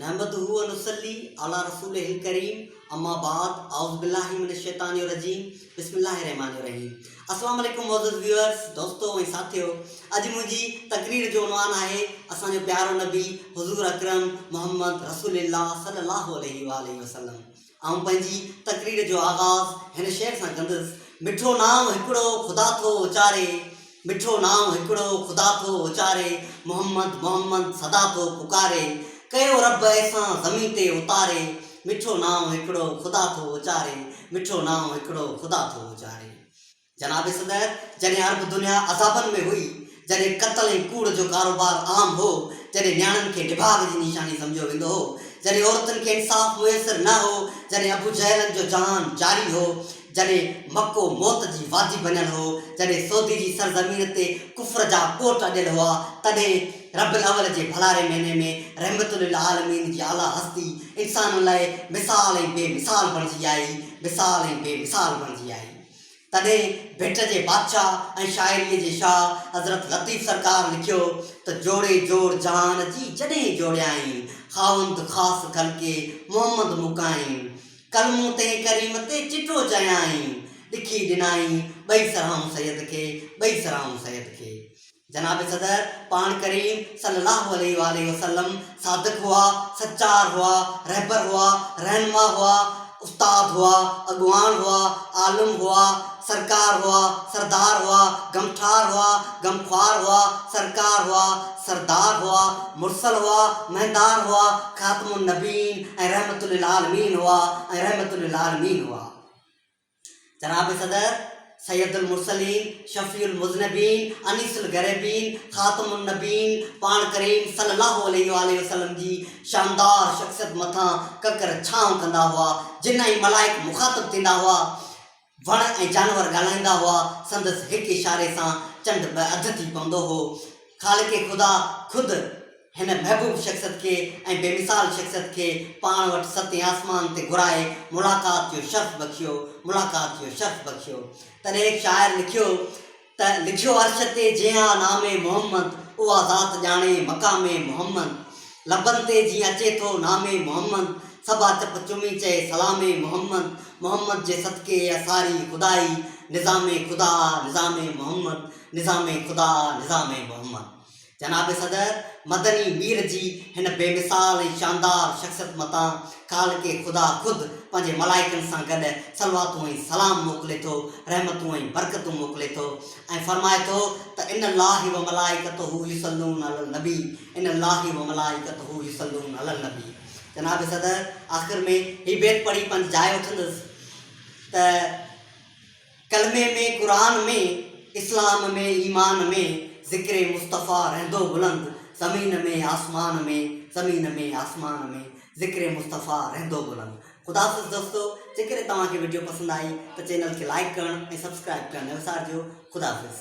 نحمده و نصلي علي رسوله الڪريم اما بعد اعوذ بالله من الشيطان الرجيم بسم الله الرحمن الرحيم السلام عليڪم معزز ويورز دوستو ۽ ساٿيو اڄ منهنجي تقرير جو عنوان آهي اسان جو پيارو نبي حضور اڪرم محمد رسول الله صلي الله عليه واله وسلم آئون پنهنجي تقرير جو آغاز هن شعر سان ڪندس، مٺو نانء هڪڙو خدا ٿو اچاري، مٺو نانء هڪڙو خدا ٿو اچاري، محمد محمد سدا ٿو پڪاري، ڪيو رب احسان زمين تي اتاري، مٺو نانء هڪڙو خدا ٿو اچاري، مٺو نانء هڪڙو خدا ٿو اچاري. جناب صدر، جڏهن عرب دنيا عذابن ۾ هئي، جڏهن قتل ۽ ڪوڙ جو ڪاروبار عام هو، جڏهن نياڻين کي نڀاڳ جي نشاني سمجهيو ويندو هو، جڏهن عورتن کي انصاف ميسر نه هو، جڏهن ابو جهلن جو جهان جاري هو، جڏهن مڪو موت جي وادي بنيل هو، جڏهن سعودي جي سرزمين تي ڪفر جا ڪوٽ اڏيل هئا، تڏهن ربع الاول جي ڀلاري مهيني ۾ رحمت للعالمين جي اعليٰ هستي انسانن لاء مثال ۽ بي مثال بڻجي آئي، مثال ۽ بي مثال بڻجي آئي. تڏهن ڀٽ جي بادشاهه ۽ شاعريء جي شاهه حضرت لطيف سرڪار لکيو ته جوڙي جوڙ جهان جي جڏهن جوڙيائين، خاوند خاص خلقي محمد مڪائين. ڪلمون تنهن ڪريم تي چٽو چيائين، لکي ڏنائين ٻئي سرهائون سيد کي، ٻئي سرهائون سيد کي. جناب صدر پاڻ ڪريم صلي الله عليه واٰله وسلم صادق هئا، سچار هئا، رهبر هئا، رهنما هئا، استاد هئا، اڳواڻ هئا، عالم هئا، سرڪار هئا، سردار هئا، غمٺار هئا، غمخوار هئا، سرڪار هئا، سردار هئا، مرسل هئا، مهندار هئا، خاتم النبين ۽ رحمت للعالمين هئا ۽ رحمت للعالمين هئا. جناب صدر، سيد المرسلين، شفيع المذنبين، انيس الغريبين، خاتم النبين، پاڻ ڪريم صلي الله عليه واٰله وسلم جي شاندار شخصيت مٿان ڪڪر ڇانو ڪندا هئا، جن ۽ ملائڪ مخاطب ٿيندا هئا، وڻ ۽ جانور ڳالهائيندا هئا، سندس هڪ اشاري سان چنڊ ٻه اڌ ٿي پوندو هو. خالق خدا خود هن محبوب شخصيت کي ۽ بي مثال شخصيت کي پاڻ وٽ ستين آسمان تي گهرائي ملاقات جو شرف بخشيو، ملاقات جو شرف بخشيو. تڏهن هڪ شاعر لکيو ته، لکيو عرش تي جنهن آ نام محمد، اها ذات ڄاڻي مقام محمد. لبن تي جيئن اچي ٿو نام محمد، سڀا چپ چمي چئي سلام محمد. محمد جي صدقي اها ساري خدائي، نظام خدا آ نظام محمد، نظام خدا آ نظام محمد. جناب صدر مدني مير جي هن بي مثال ۽ شاندار شخصيت متان خالق خدا خود پنهنجي ملائڪن سان گڏ صلواتون ۽ سلام موڪلي ٿو، رحمتون ۽ برڪتون موڪلي ٿو ۽ فرمائي ٿو ته ان الله وملائڪته يصلون علي النبي ان الله وملائڪته يصلون علي النبي جناب صدر آخر ۾ هي بيت پڙهي پنهنجي جاء اٿندس ته. ڪلمي ۾ قرآن ۾ اسلام ۾ ايمان ۾ ذڪر مصطفيٰ رهندو بلند زمين ۾ آسمان ۾ زمين ۾ آسمان ۾ ذڪر مصطفيٰ رهندو بلند خدا حافظ دوستو جيڪڏهن توهان کي وڊيو پسند آئي ته چينل کي لائيڪ ڪرڻ ۽ سبسڪرائيب ڪرڻ نه وسارجو خدا حافظ.